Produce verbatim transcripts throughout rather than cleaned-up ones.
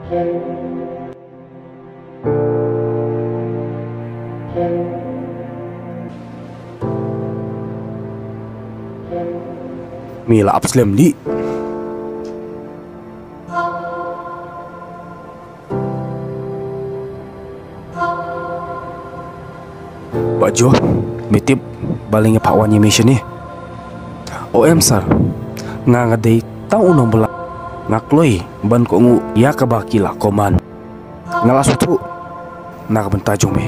Me la ap slem di. Bah Jo, me tip balei nga phah wan ïa me shane? O em sir, nga nga dei tang u nongbylla, nga kloi ban kohnguh ïa kaba ki la command. Nga la sngewthuh na ka bynta jong me.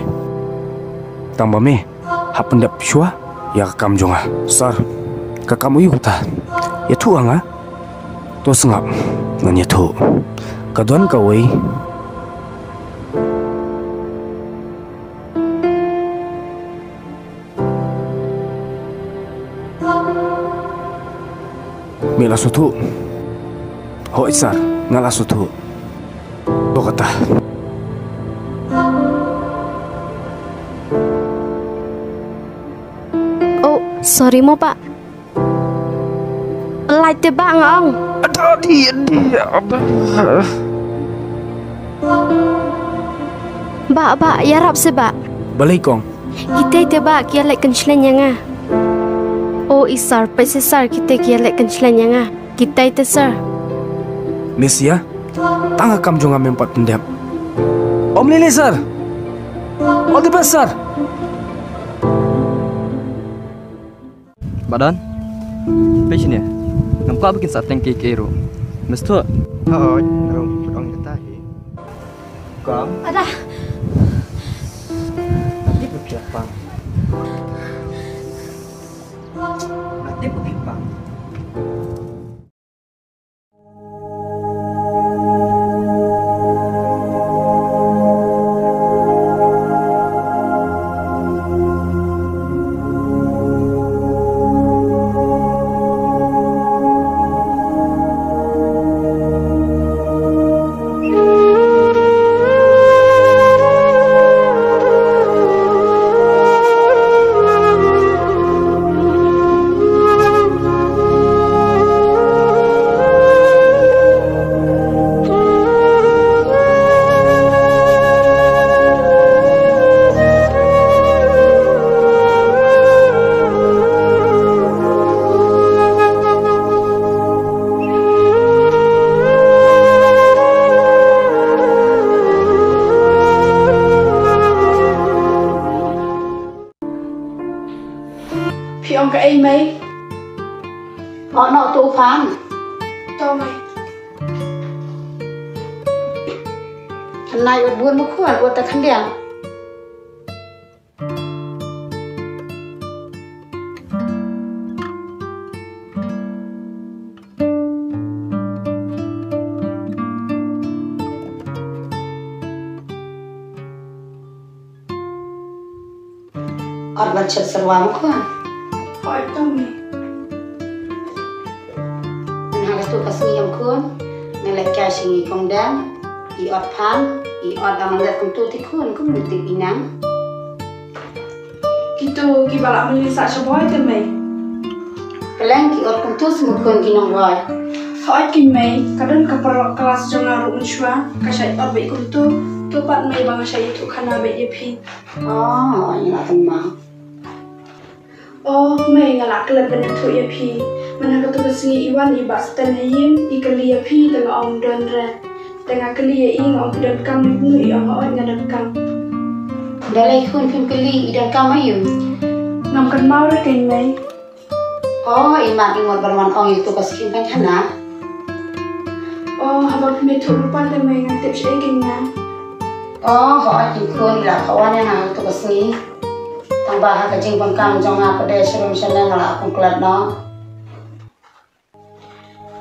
Tang ba me hap pyndep shuwa ïa ka kam jong nga. Sir, ka kam aïu kata? Ïathuh ha nga. To sngap, ngan ïathuh. Ka don kawei. Me la sngewthuh? Hooid sir, nga la sngewthuh. To kata. Oh, sorry mo, Bah. Pynlait te, Bah, nga ong. Ada di, di, ada. Bah, Bah, ïarap se, Bah. Balei kong? Kitai te, Bah, ki ïaleh kynshlaiñ ïa nga. O i sir, peit se sir, kitai ki ïaleh kynshlaiñ ïa nga. Kitai te sir. Miss ïa, tang ka kam jong nga mem pat pyndep. Om lili sir. All the best sir. Badan. Pei shane. Ngam kwah ba kin sa teng kiei kiei ruh. Miss Thok. Hooid, nga ruh put ong kata hi. Kong. Ada. Nanti put pang. Nanti put pang. Phi ong kaei mei? Ot noh tu phan. To mei. Nai ut bun mukhuan ut ta khyndiang. Ot ban shet syrwa ma khun. Hooid to mei. Ngan ha katu ka sngi ïa ma khun. Ngan leit kai sha ngi kong dang. I ot phan, i ot dang leit kumtu ti khun kumno tip i nang. Kito kiba lah mylli sah sha boi te mei. Kylleng ki ot kumtu sha ma khun ki nongboi. Hooid ki mei, ka don ka paralok klas jong nga ruh mynshuwa ka shait ot beit kumtu. To pat mei ba nga shait ïathuh khana beit ïa phi. Oh, nga la kynmaw. Oh mei, nga la klet ban ïathuh ïa phi. Mynta katu ka sngi i wan i Bah Sten ha ïing, i kylli ïa phi, te nga ong don re. Te nga kylli ïa i, nga ong phi don kam ne kumno, i ong hooid nga don kam. Balei khun phim kylli i don kam aïu? Ngam kynmaw re keiñ mei. Oh, i mat i mut ban wan ong ïa katu ka sngi pynkhana. Oh, haba phim ïathuh lypa te mei ngan tip shaei keiñ nga. Oh, hooid keiñ khun, i la phah wan ïa nga ha katu ka sngi. Tang ba ha ka jingdonkam jong nga pat de sha rum sha neng nga la kum klet noh.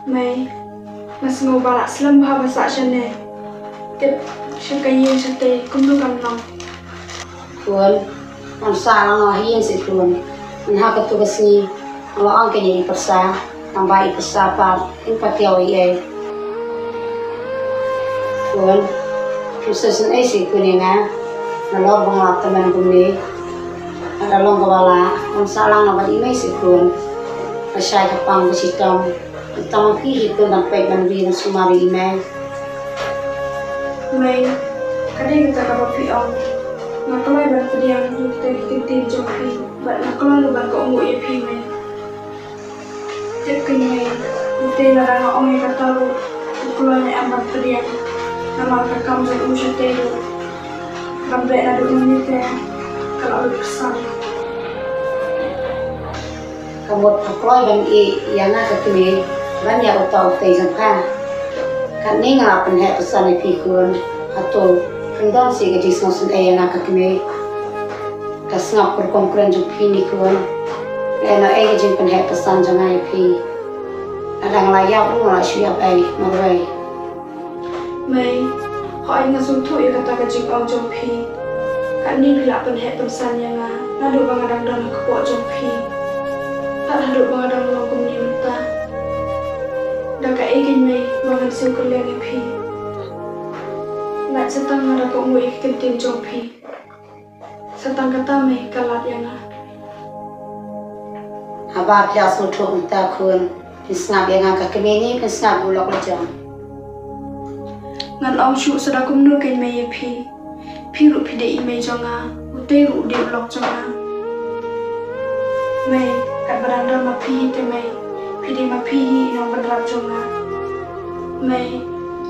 Mei, nga sngew ba lah slem bha ba sah shane. Tip sha ka ïing shatei kumno kan long. Khun, ngan sah lang noh ha ïing seh khun. Ngan ha katu ka sngi. Nga la ong kein ïa i pyrsa, tang ba i pyrsa pat, in patiaw ei ei. Khun, phim sngewsynei seh khun ïa nga. Nalor ba nga la tymmen kumne. Lada long kaba lah, ngan sah lang noh bad i mei seh khun. Ka shai ka pang ka shitom. Tang ma phi hi khun ban peit ban ri ban sumar ïa i mei. Mei, ka dei kata kaba phi ong. Nga kloi ban pdiang ïa kita ki ktien jong phi, bad nga kloi ruh ban kohnguh ïa phi, Mei. Tip keiñ, Mei, utei lada nga ong ïa kata ruh u kloi ne em ban pdiang. Namar ka kam jong u shatei ruh ban beh naduh mynne te ka la lut pyrshang. Ka mut pha kloi ban ïeh ïa nga ka kmie ban ïa uta utei jong pha. Katne nga la pynheh pynsan ïa phi khun. Hato phin don shuh ka jingsngewsynei ïa nga ka kmie? Ka sngap ka rukom kren jong phi ne khun. Lehnohei ka jingpynheh pynsan jong nga ïa phi. Lada nga la ïap ruh nga la shu ïap ei marwei. Mei, hooid nga sngewthuh ïa kata ka jingong jong phi. Katne phi la pynheh pynsan ïa nga naduh ba nga dang don ha kpoh jong phi, tad haduh ba nga dang long kumne mynta. Da kaei keiñ, Mei, ba ngan siew kylleng ïa phi? Lait sa tang nga da kohnguh ïa ki ktien jong phi. Sa tang kata, Mei, ka lad ïa nga. Haba phi la sngewthuh mynta khun, phin sngap ïa nga ka kmie ne phin sngap ïa u lok la jong? Ngan ong shuh sa da kumno keiñ, Mei, ïa phi. Phi ruh phi dei i mei jong nga, utei ruh u dei u lok jong nga. Mei, katba dang don ma phi hi te, Mei, phi dei ma phi hi i nongbynrap jong nga. Mei,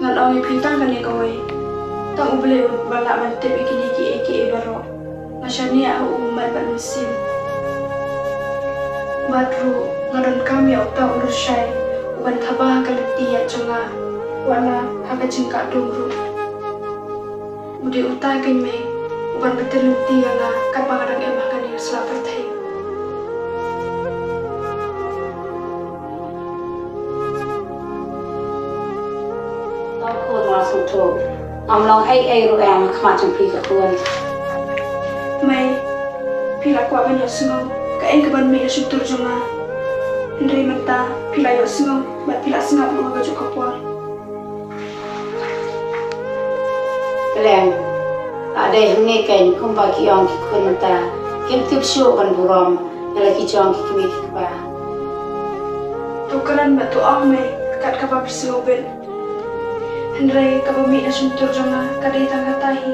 ngan ong ïa phi tang kane kawei. Tang U Blei uba lah ban tip ïa kine kiei kiei baroh. Nga shaniah ha u mat bad mynsiem. Bad ruh nga donkam ïa uta u lyrshai uban thaba ha ka lynti ïaid jong nga, wat la ha ka jingkah dum ruh. U dei uta keiñ, Mei, uban btin lynti ïa nga katba nga dang im ha kane ka sla pyrthei. Tang khun, nga sngewthuh. Ngam long ei ei ruh em ha khmat jong phi ka khun. Mei, phi la kwah ban ïohsngew kaei kaban mih na shyntur jong nga. Hynrei mynta phi la ïohsngew bad phi la sngap ruh ha kajuh ka por. Kylleng, la dei hangne keiñ kumba ki ong ki khun mynta, kim tip shuh ban burom ïa la ki jong ki kmie ki kpa. To kren bad to ong, Mei, kat kaba phi sngewbit. Hynrei kaba mih na shyntur jong nga ka dei tang kata hi.